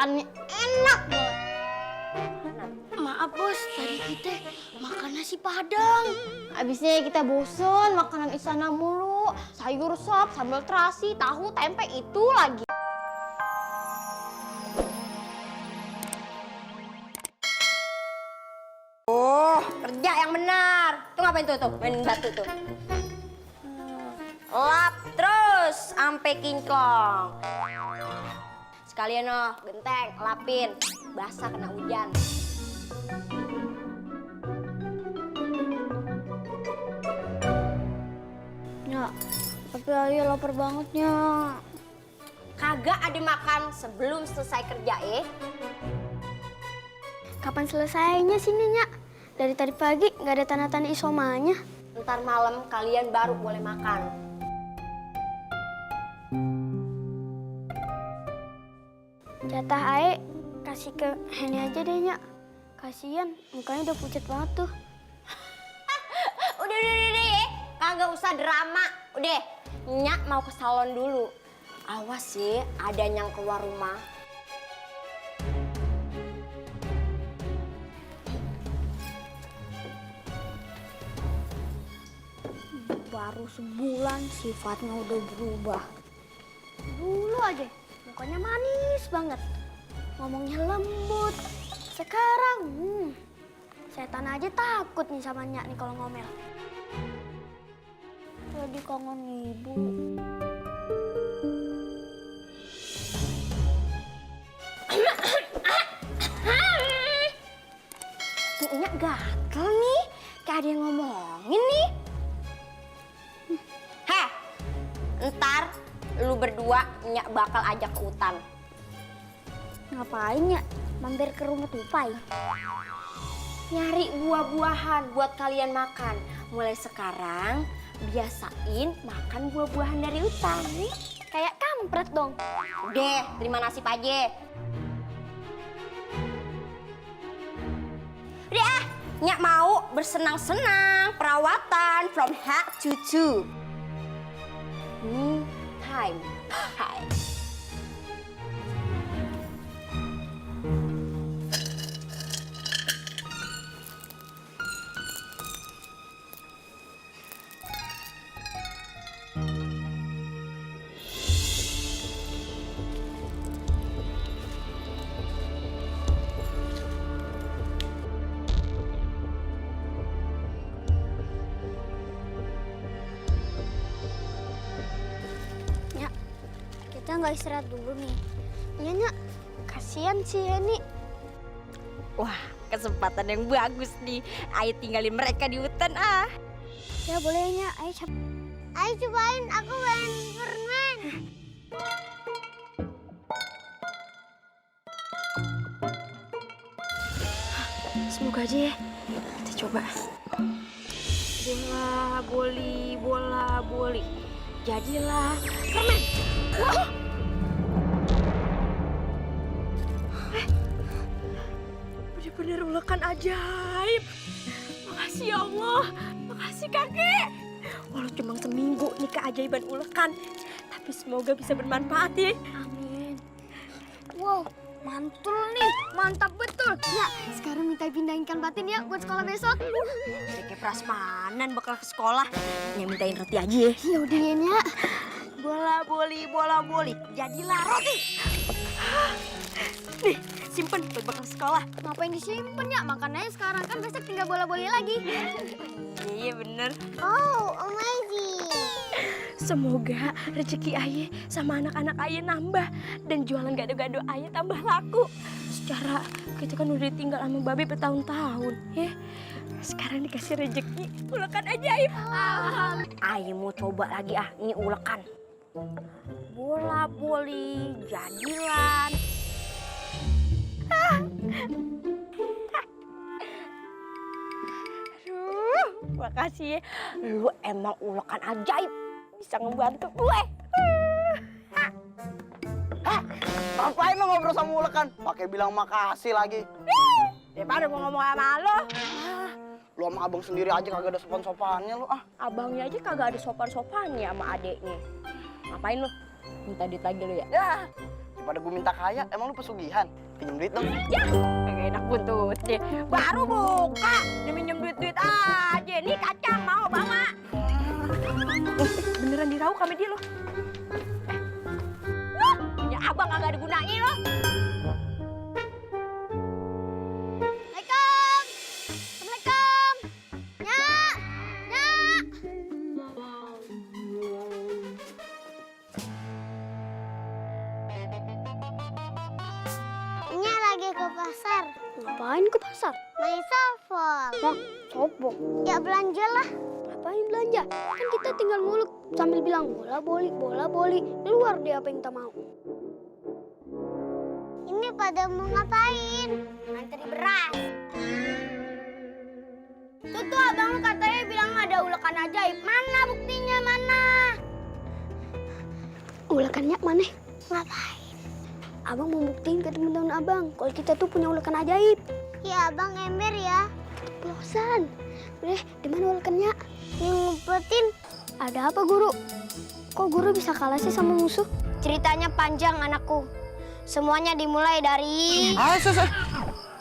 masakannya enak banget. Maaf bos, tadi kita makan nasi padang. Abisnya kita bosen makanan istana mulu. Sayur sop, sambal terasi, tahu, tempe itu lagi. Oh, kerja yang benar. Tuh ngapain tuh main batu tuh? Lap terus sampai kinclong. Sekalian genteng, lapin. Basah kena hujan. Ya, tapi Ayah lapar banget, Nyak. Kagak ada makan sebelum selesai kerja, Kapan selesainya sini, Nyak? Dari tadi pagi nggak ada tanda-tanda isomanya. Ntar malam kalian baru boleh makan. Jatah Ae kasih ke Heni aja deh, Nyak. Kasian, mukanya udah pucat banget tuh. Udah ya. Kagak usah drama. Udah, Nyak mau ke salon dulu. Awas sih, ada yang keluar rumah. Baru sebulan sifatnya udah berubah. Dulu aja mukanya manis banget, ngomongnya lembut. Sekarang, setan aja takut nih sama Nyak nih kalau ngomel. Jadi kangen ibu. Nyak gatel nih, kayak ada yang ngomongin nih. Heh, ntar lu berdua Nyak bakal ajak ke hutan. Ngapain Nyak? Mampir ke rumah Tupai? Nyari buah-buahan buat kalian makan. Mulai sekarang biasain makan buah-buahan dari hutan nih. Kayak kampret dong. Udah, terima nasib aja. Udah, Nyak mau bersenang-senang, perawatan from head to toe. Time. Hai. Nyak, kita nggak istirahat dulu nih. Iya Nyak, kasihan si Heni. Wah, kesempatan yang bagus nih. Ayo tinggalin mereka di hutan ah. Ya boleh Nyak, ayo cobain, aku main permen. Semoga aja ya. Kita coba. Bola boli. Jadilah permen. Wah. Bener-bener ulekan ajaib. Makasih ya Allah. Makasih kakek. Walau cuma seminggu nih keajaiban ulekan. Tapi semoga bisa bermanfaat ya. Amin. Wow, mantul nih, mantap betul. Ya, sekarang minta pindahin ikan batin ya buat sekolah besok. Kayak prasmanan bakal ke sekolah. Yang mintain roti aja ya. Ya udah ya Nyak. Bola boli. Jadilah roti. Nih, simpen buat bakal sekolah. Ngapain disimpen ya? Makan aja sekarang, kan besok tinggal bola-boli lagi. Iya bener. Oh, amazing. Semoga rezeki Aye sama anak-anak Aye nambah dan jualan gado-gado Aye tambah laku. Secara kita kan udah tinggal sama Babe bertahun-tahun, ya. Sekarang dikasih rezeki ulekan ajaib. Aye mau coba lagi ini ulekan. Bola boli jadilan. Aduh, makasih ya. Lu emang ulekan ajaib. Bisa ngebantu gue. Ngapain lo ngobrol sama ulekan? Pakai bilang makasih lagi. Daripada gue ngomong sama lo. Lu sama abang sendiri aja kagak ada sopan-sopannya lu ah. Abangnya aja kagak ada sopan-sopannya sama adeknya. Ngapain lu? Minta duit lagi lu ya? Daripada gue minta kaya, emang lu pesugihan? Pinjam duit dong. Ya, kagak enak buntutnya. Baru buka, minjem duit-duit aja. Nih kacang mau bawa. Beneran diraup sama dia loh. Wah, punya abang kagak ada gunanya loh. Assalamualaikum. Nyak. Nyak. Nyak lagi ke pasar. Ngapain ke pasar? Main softball. Hah? Softball? Ya belanja lah. Ngapain belanja? Kan kita tinggal nguluk sambil bilang bola boli. Luar deh apa yang kita mau. Ini pada mau ngapain? Ngantri beras. Tuh abang lu katanya bilang ada ulekan ajaib. Mana buktinya mana? Ulekannya mana? Ngapain? Abang mau buktiin ke teman-teman abang kalau kita tuh punya ulekan ajaib. Ya abang ember ya. Keceplosan. Udah, di mana ulekannya? Ngumpetin. Ada apa guru? Kok guru bisa kalah sih sama musuh? Ceritanya panjang anakku. Semuanya dimulai dari...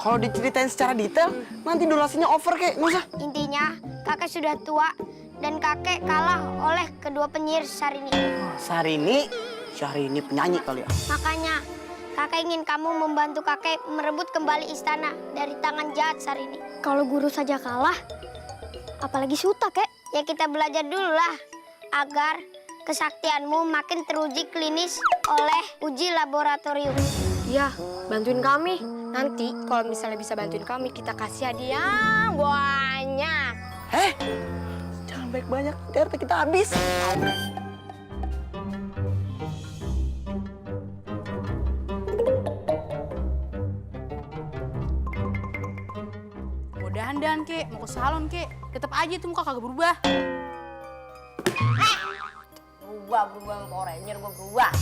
Kalau diceritain secara detail, nanti durasinya over kek, nggak usah. Intinya, kakek sudah tua dan kakek kalah oleh kedua penyihir Syahrini. Syahrini penyanyi kali ya. Makanya, kakek ingin kamu membantu kakek merebut kembali istana dari tangan jahat Syahrini. Kalau guru saja kalah, apalagi Suta, kek? Ya kita belajar dulu lah, agar kesaktianmu makin teruji klinis oleh uji laboratorium. Iya, bantuin kami. Nanti kalau misalnya bisa bantuin kami, kita kasih hadiah banyak. Jangan baik banyak, nanti kita habis. Mau dandan kek, mau ke salon kek, tetap aja tuh muka kagak berubah. Berubah sama Power Ranger, gua berubah.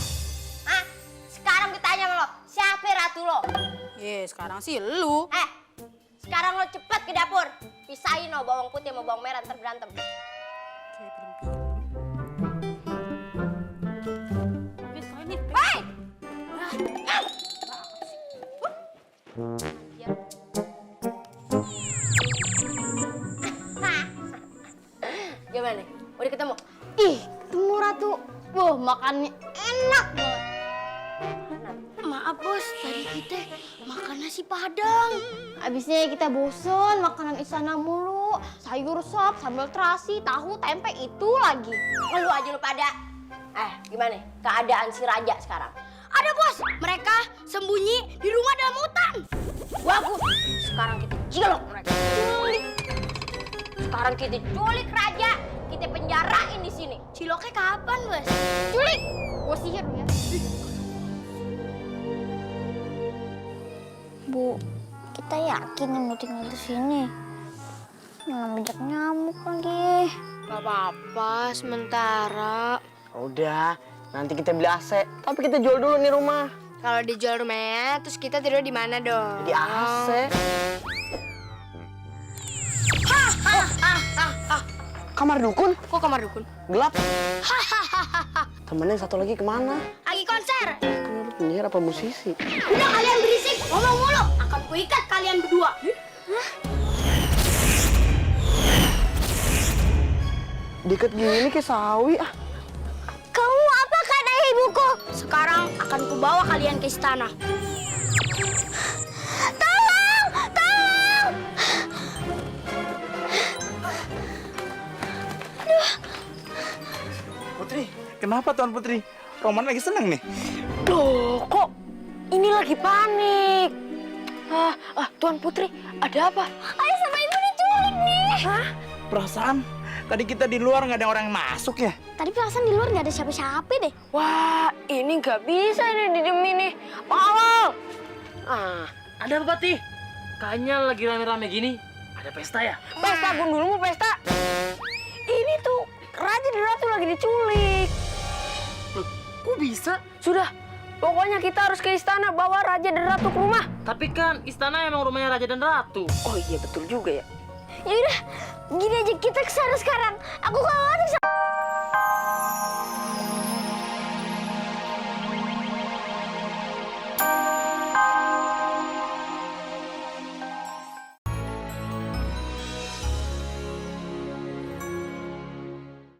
Ah, sekarang ditanya sama lo, siapa ratu lo? Sekarang sih lu. Sekarang lo cepet ke dapur. Pisahin lo bawang putih sama bawang merah, ntar berantem. Kayak film-film. Sekarang nih. Hei! Gimana nih? Udah ketemu? Ih, ketemu Ratu. Wah, makannya enak banget. Maaf bos, tadi kita makan nasi padang. Abisnya kita bosen makanan istana mulu. Sayur sop, sambal terasi, tahu, tempe itu lagi. Lu aja lu pada. Gimana nih keadaan si raja sekarang? Ada bos, mereka sembunyi di rumah dalam hutan. Bagus. Sekarang kita cilok mereka. Culik. Sekarang kita culik raja. Kita penjarain di sini. Ciloknya kapan bos? Culik. Gua sihir ya. Bu, kita yakin yang mau tinggal di sini. Malah banyak nyamuk lagi. Gak apa-apa, sementara. Udah, nanti kita beli AC. Tapi kita jual dulu nih rumah. Kalau dijual rumahnya, terus kita tidur di mana dong? Di AC. Kamar dukun? Kok kamar dukun? Gelap. Temennya satu lagi kemana? Lagi konser. Kan lu penyihir apa musisi? Udah kalian berisik, ngomong mulu. Akan kuikat kalian berdua. Deket gini kayak sawi ah. Kamu apa kata ibuku? Sekarang akan kubawa kalian ke istana. Tolong! Tolong! Putri, kenapa Tuan Putri? Roman lagi seneng nih. Loh, kok ini lagi panik? Tuan Putri, ada apa? Ayah sama ibu diculik nih. Hah? Perasaan tadi kita di luar nggak ada orang yang masuk ya? Tadi perasaan di luar nggak ada siapa-siapa deh. Wah, ini nggak bisa ini didiemin nih. Pawal! Ada apa, Patih? Kayaknya lagi rame-rame gini. Ada pesta ya? Pesta gundul mau pesta. Ini tuh Raja dan Ratu lagi diculik. Loh, kok bisa? Sudah, pokoknya kita harus ke istana bawa Raja dan Ratu ke rumah. Tapi kan istana emang rumahnya Raja dan Ratu. Oh iya, betul juga ya. Yaudah, gini aja kita kesana sekarang. Aku kalau